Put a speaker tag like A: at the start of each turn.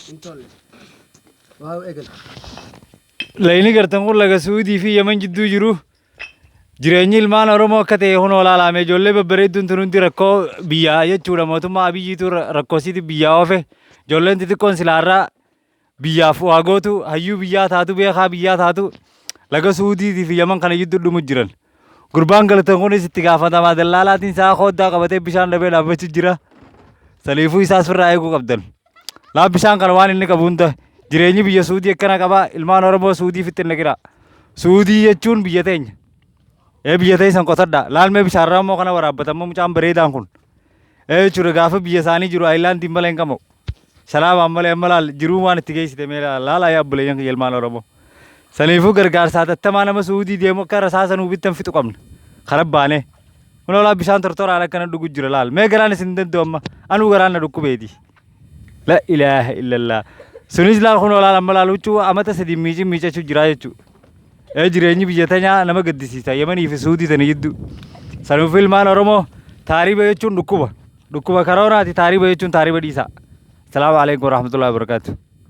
A: Hin tolle. Waaw eegal.
B: Layni gartan kun laga Suudii fi Yemen jidduu jiru. Jireenyi ilmaan Oromoo akka ta'e kun olaalaame ijoollee babbareedduun tun hundi rakkoo biyyaa jechuudha. Mootummaa Abiyyiitu rakkoo isiitti biyyaa oofe. Ijoolleen xixiqqoon silaarraa biyyaaf waa gootu hayyuu biyyaa taatu beekaa biyyaa taatu laga Suudiitii fi Yemen kana jidduu dhumu jiran. Gurbaan galatan kunis itti gaafatamaa dallaalaatiin isaa kooddaa qabatee bishaan dhabee dhaabbachuu jira. Saniifuu isaas firraa eeguu qabdan. Laa bishaan kana waan inni qabu hunda jireenyi biyya Suudii akkana qaba ilmaan Oromoo Suudii fitti hin dhaqina. Suudii jechuun biyya teenya. Ee biyya teessan qotadha. Laalmee bishaan raammoo kana waraabbatammoo mucaan bareedaan kun. Ee jechuudha gaafa biyya isaanii jiru aayilaandiin malee hin qabu. Shalaabaan malee amma laal jiruu waan itti geessite mee laal laalaa yaa obboleeyyan kiyya ilmaan Oromoo. Saniifuu gargaarsa hatattamaa nama Suudii deemu akka rasaasa nuu bittan fixu qabna. Kara baanee. Kunoo laal bishaan tortoraan akkana dhugu jira laal. Mee garaan isin danda'u amma anuu garaan na dhukkubeeti. La ilaaha illallah. Sunis laal kunoo laal amma laal huccuu amata sadii miicin miicachuu jira jechuudha. Ee jireenyi biyya tanyaa nama gaddisiisa Yemanii fi Suudii tana jidduu. Saniifuu ilmaan Oromoo taariba jechuun dhukkuba. Dhukkuba karoonaati taariba jechuun taariba dhiisaa. Salaamu alaikum warahmatullahi wabarakatuh.